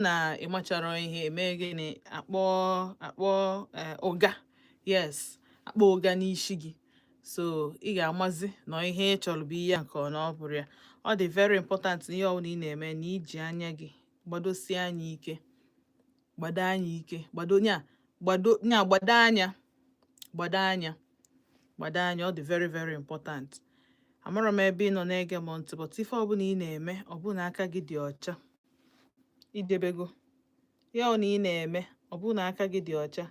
Na ị machara ihe eme gịnị, akpọ akpọ ụga, yes, akpọ ụga n'isi gị. So ị ga-amazi na ihe ị chọrọ bụ ihe a nke ọ na ọ bụrụ ya. Ọ dị very important na ihe ọbụla ị na-eme na iji anya gị gbadosie anya ike, gbado anya ike, gbado nya, gbado nya, gbado anya, gbado anya, gbado anya. Ọ dị very very important. Amarọ m ebe ị nọ na-ege m ntị, but ife ọbụla ị na-eme, ọ bụ na aka gị dị ọcha, ijebego. Ihe ọbụla ị na-eme, ọ bụ na aka gị dị ọcha,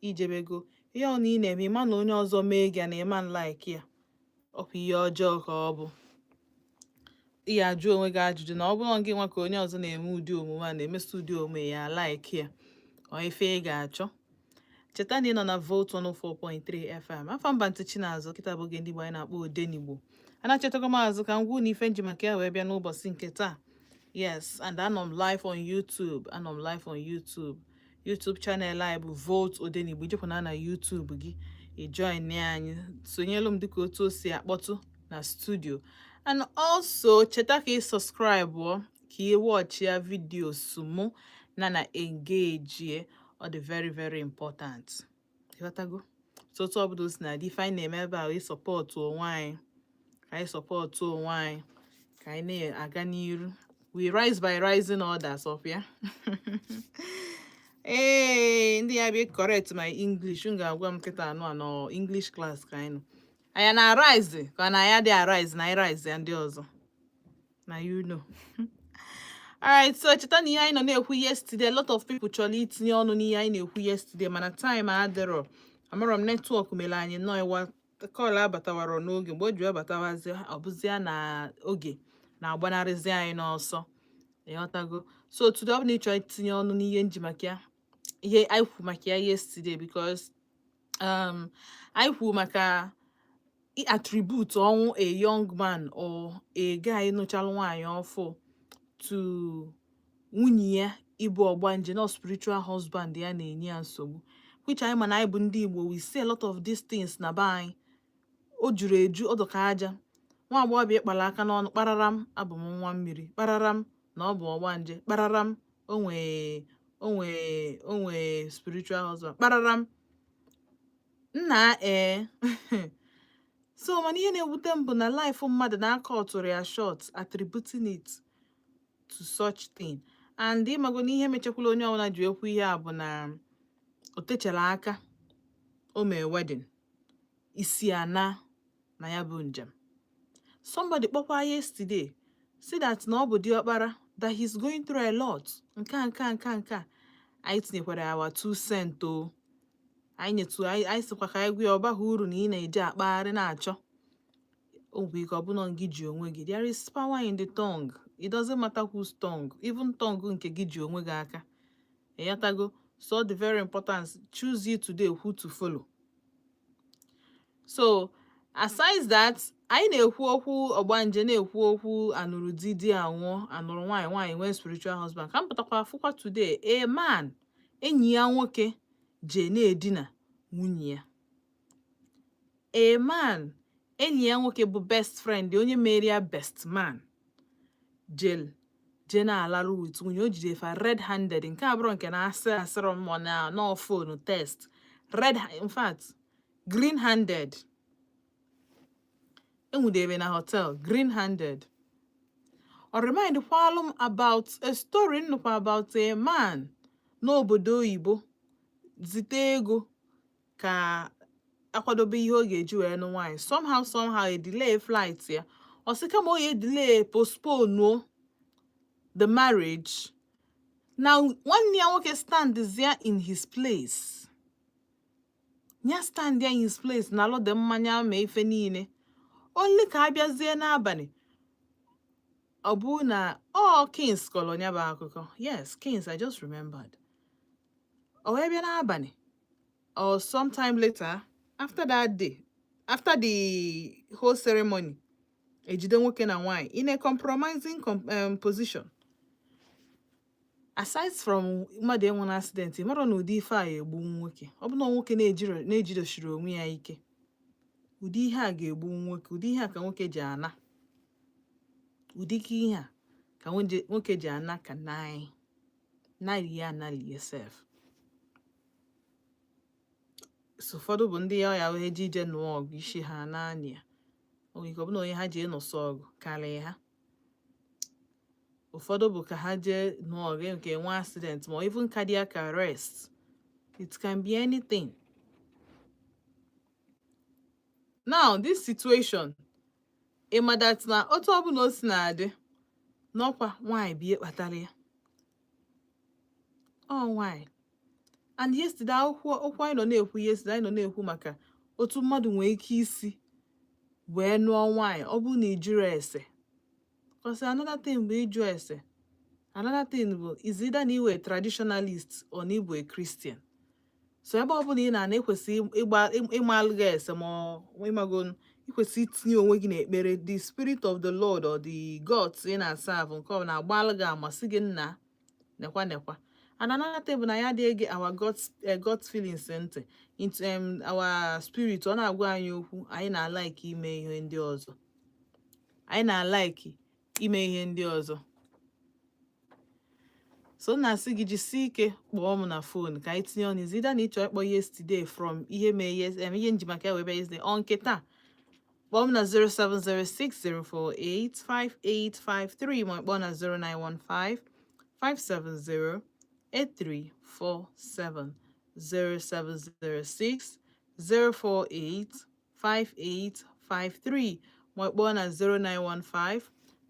ijebego. Ihe ọbụla ị na-eme, ịma na onye ọzọ mee gị ya na ịma like ya, ọkwa ihe ọjọọ ka ọ bụ. Ị ga-ajụ onwe gị ajụjụ na ọ bụrụ gị nwa ka onye ọzọ na-eme ụdị omume a, na-emeso ụdị omume ya, like ya, ọ ife ị ga-achọ. Cheta na ị nọ na Volt 104.3 FM. Afọ mba ntị Chinazụ kịta bụ oge ndị Igbo anyị na-akpọ Odenigbo. A na-achetago m azụ ka m gwuo na ife nji maka ya wee bịa n'ụbọchị nke taa. Yes, and anọ m live on YouTube. Anọ m live on YouTube. YouTube channel anyị bụ Volt Odenigbo. Ijekwana na YouTube gị, ị join anyị, sonyelu m dịka otu o si akpọtụ na studio. And also cheta ka ị subscribe ọ, ka ị watch ya videos mụ na engage. Ọ dị very very important. Ịghọtago? So otu ọbụla o si na dị, ife anyị na-eme ebe a, ị support onwe anyị, ka anyị support onwe anyị, ka anyị na-aga n'iru. We rise by rising others up ya. Ee, ndị ya bịa correct my English, m ga-agwa m kịta anụ anọ English class ka anyị nọ. Anyị na arise ka na ya dị arise na anyị rise ya ndị ọzọ na you know. Alright, so cheta na ihe anyị nọ na-ekwu yesterday, a lot of people chọrọ itinye ọnụ n'ihe anyị na-ekwu yesterday, mana time adịrọ. Amarọ m, network mere anyị nnọọ ịwa call abatawara n'oge. Mgbe o ji abatawazi, ọ bụzia na oge na-agbanarịzi anyị n'ọsọ. Ịghọtago? So today, ọ bụ na ị chọrọ itinye ọnụ n'ihe nji maka ya, ihe anyị kwu maka ya yesterday, because anyị kwu maka i attribute ọnwụ a young man or a guy nụchalụ nwaanyị ọfụ to nwunye ya ịbụ ọgbanje, na spiritual husband ya na-enye ya nsogbu, which anyị ma na anyị bụ ndị Igbo, we see a lot of these things na be anyị. O juru eju ọdụ ka aja. Nwa agbọghọbịa ịkpara aka n'ọnụ kparara m, abụ m nwa mmiri, kparara m na ọ bụ ọgbanje, kparara m o nwee spiritual husband, kparara m nna. Ee, so mana ihe na-ewute m bụ na life mmadụ na-aka ọtụrụ ya short, attributing it to such thing. And ịmago na ihe mechakwala onye ọbụla ji ekwu ihe a bụ na o techara aka o mee wedding, isi ana na ya bụ njem. Somebody kpọkwa yesterday, say that na ọ bụ diọkpara, that he's going through a lot, nke a nke a nke a nke a. Anyị tinyekwara our 2 cent o. Anyị nyetụ anyị, anyị sịkwa ka anyị gwa ya, ọ baghị uru na ị na-eji akpagharị na-achọ. O nwere ike ọ bụna gị ji onwe gị. There is power in the tongue. It doesn't matter whose tongue, even tongue nke gị ji onwe gị aka. Ịghọtago? So ọ dị very important, choose you today who to follow. So aside that, anyị na-ekwu okwu ọgbanje, na-ekwu okwu anụrụ di, di anwụọ, anụrụ nwaanyị, nwaanyị nwee spiritual husband. Ka m pụtakwa afụkwa today, a man, enyi ya nwoke je na-edina nwunye ya. A man, enyi ya nwoke bụ best friend, onye mere ya best man, jel je na-alarụ with nwunye. O jide fa red handed. Nke a bụrụ nke na-asị asịrọ m na no phone test red, in fact green handed. Enwudebe na hotel green handed. Ọ remind kwalụ m about a story nnukwu about a man n'obodo oyibo zite ego ka akwadobe ihe ọ ga-eji wee nụ nwaanyị. Somehow somehow e delay flight ya. Ọ sị kama ọ ya delay, postpone the marriage, na nwanne ya nwoke stand there in his place, ya stand there in his place na alụ dị mmanya ma ife niile, only ka abịazie n'abalị. Ọ bụ na ọ Kings kọrọ ya bụ akụkọ. Yes, Kings, I just remembered. Ọ wee bịa n'abalị or sometime later after that day, after the whole ceremony, ejide nwoke na nwanyị in a compromising position. Aside from mmadụ enwe na accident, ị mara na ụdị ife a egbu nwoke. Ọ bụ na nwoke na-ejidosiri onwe ya ike, ụdị ihe a ga-egbu nwoke. Ụdị ihe a ka nwoke ji ana, ụdị ihe a ka nwoke ji ana ka nine. Nalie analie sef. So ụfọdụ bụ ndị ya ya wee ji ije nụọ ọgụ, isi ha naanị ya. O nwere ike ọ bụ na onye ha ji ịnụsọ ọgụ karịa ha. Ụfọdụ bụ ka ha jee nụọ ọgụ nke nwe accident, ma even cardiac arrest. It can be anything. Now this situation, ịma that na otu ọbụla o si na-adị n'ọkwa nwaanyị bụ ihe kpatara ya, ọ nwaanyị. And yesterday, akwụkwọ okwu anyị nọ na-ekwu yesterday, anyị nọ na-ekwu maka otu mmadụ nwee ike isi wee nụọ nwaanyị ọ bụrụ na ị jụrụ ese. Because another thing bụ ịjụ ese. Another thing bụ, is either na iwe traditionalist or na ịbụ a Christian. So ebe ọbụla ị na-ana, ekwesị ịgba ịmalụ gị ese, ma ọ ịmago, ikwesị itinye onwe gị n'ekpere. The spirit of the Lord or the gods ị na-aserve, nke ọ na-agbalụ gị ama, sị gị, "Nna, nekwa, nekwa." And another thing bụ na ya adịghị ege our God's feelings ntị, into our spirit. Ọ na-agwa anyị okwu, anyị na-alike ime ihe ndị ọzọ, anyị na-alike ime ihe ndị ọzọ. So m na-asị gị, jisie ike kpọọ m na phone ka anyị tinye ọnụ. Is either na ịchọ ịkpọ yesterday from ihe mee yes, ihe nji maka ya wee bịa yesterday ọ nke taa, kpọọ m na 07060485853, ma kpọọ na 0915 570 8347, 0706 048 5853, ma kpọọ na 0915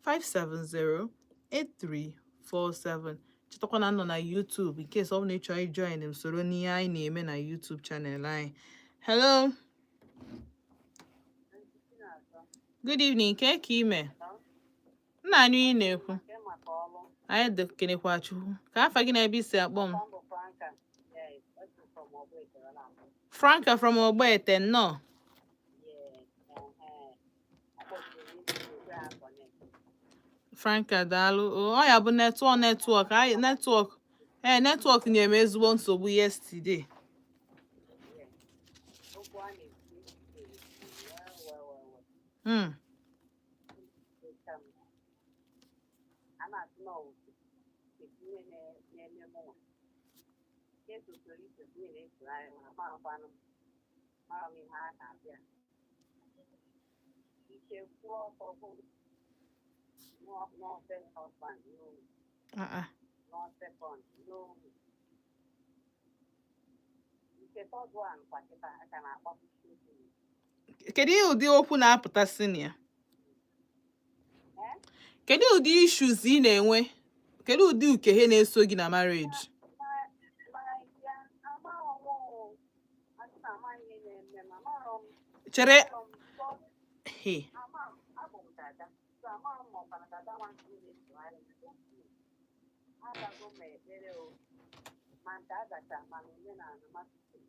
570 8347. Chetakwa na nọ na YouTube in case ọ bụla ị chọrọ ijoin m, soro n'ihe anyị na-eme na YouTube channel anyị. Hello, good evening. Ke ka ime nna anyị ị na-ekwu? Anyị dị, kenekwa Chukwu. Ka afa gị na ebe isi akpọ m? Franka from Ogbete, nnọọ. Franka, daalụ. Ọ ya bụ network anyị, network, ee, network nyere m ezigbo nsogbu yesterday. Okwu a na-ekwu well. A na-asị na ọwụ ihe na-eme mụnwa nke sosoro iso ihe na-esogharị, ma marakwanụ mara m ihe a na-abịa ike kwụọ ọtọ bụ no first husband, no. Ah, ah. No second, no. Nke third one kwa kịta a ka na-akpọpụta okwu. Kedu ihe ụdị okwu na-apụtasị na ya? Eh? Kedu ụdị issues ị na-enwe? Kedu ụdị ukeghe na-eso gị na marriage? Ma ya amaghị m o. Asị na amaghị ihe na-eme m, amarọ m. Chere. Amarọ m because Hey. ama m abụ m dada, so amaghị m ma ọkwa na dada nwa nke m na-esogharị m. Don't know. Agago m ekpere o, ma nke agacha, ma na omenala masịrị.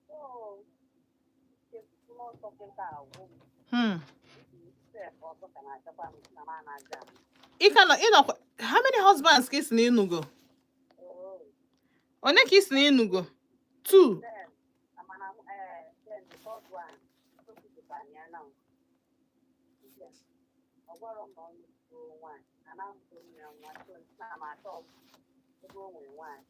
So chekwuru ọsọ kịta agwụ m. Sef ọzọ ka na-achọkwa m na m anaghị ama. Ị ka nọ, ị nọkwa. How many husbands ka ị si na ịnụgo? Oh. One ka ị si na ịnụgo? Two? Then amana m, then the third one sokwutekwana ya now. Yeah. Ọ gwara m na ọ nụgo nwaanyị, ana m ya nwa, so na m achọ ebe o nwere nwaanyị.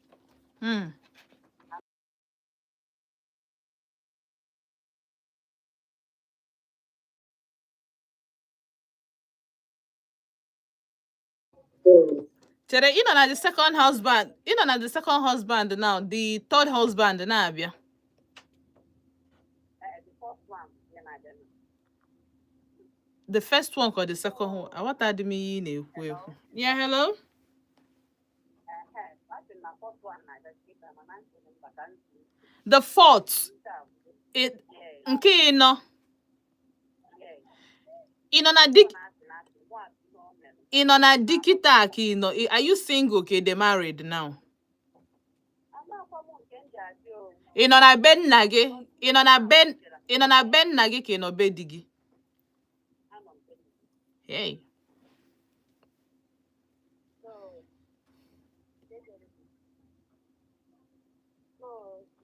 Chere, ị nọ na the second husband, ị nọ na the second husband now, the third husband na-abịa? The first one ya na-abịa now. The first one ka the second one? Aghọtadị m ihe ị na-ekwu ekwu. Yeah, hello. Ehe, asị m na first one na-abịa kịta, mana ntị m mba ka ntị The fourth? Nke a bụ yes. Nke ịnọ? Yes. Ị nọ na di? Ọ na-asị na asị mụ asị na o mere. Ị nọ na di kịta ka ị nọ? Are you single ka ị dị married now? Amakwa m nke m ji adị o. Ị nọ na be nna gị? Ị nọ na be nna gị ka ị nọ be di gị? Anọ m be m. Hey. So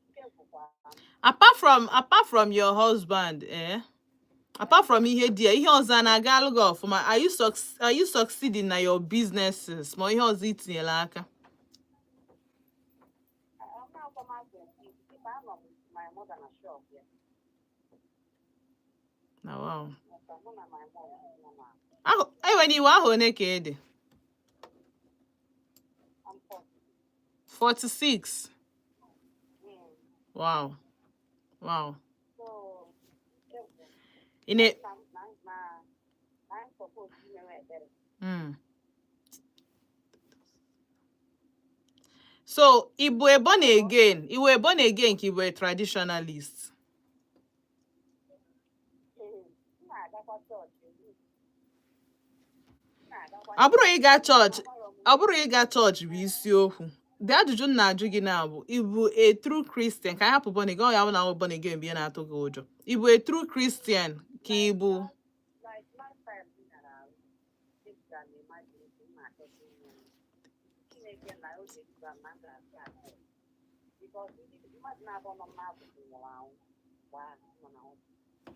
nke bụkwa Apart from your husband, eh, Apart from ihe di ya, ihe ọzọ a na-aga alụ gị ọfụma? Are you succeeding na your businesses, ma ihe ọzọ itinyela aka? Ọ na-akwa m azụ dịka anọ m my mother na shop ya. Na wow. Maka mụ na my mom nọ na Ahụ enwere iwe ahụ, one ka ị dị? I'm 40. 46? Wow. So egwu Ị na na na suppose imewe ebere. So ị bụ a born again? Ị were born again ka ị bụ a traditionalist? Ee, m na-agakwa chọọchị. M na-agakwa. Ọ bụrụ ịga chọọchị, Agbarọ m. ọ bụrụ ịga chọọchị bụ isiokwu. The ajụjụ m na-ajụ gị na bụ, ị bụ a true Christian? Ka anyị hapụ born again, ọ ya bụ na ọ bụ born again bụ ihe na-atụ gị ụjọ. Ị bụ a true Christian ka ị bụ Like last time m gara ahụ, ejira m emergency, m na-achọta inye m Chineke na oge dịkwa m na m ga-asị asị because ndị mmadụ na-abụ nọ m n'akụkụ nwụrụ anwụ mgbe ahụ nọ na hospital.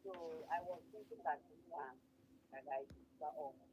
So I was thinking that nwa ka ga-ejikwa ọgwụ.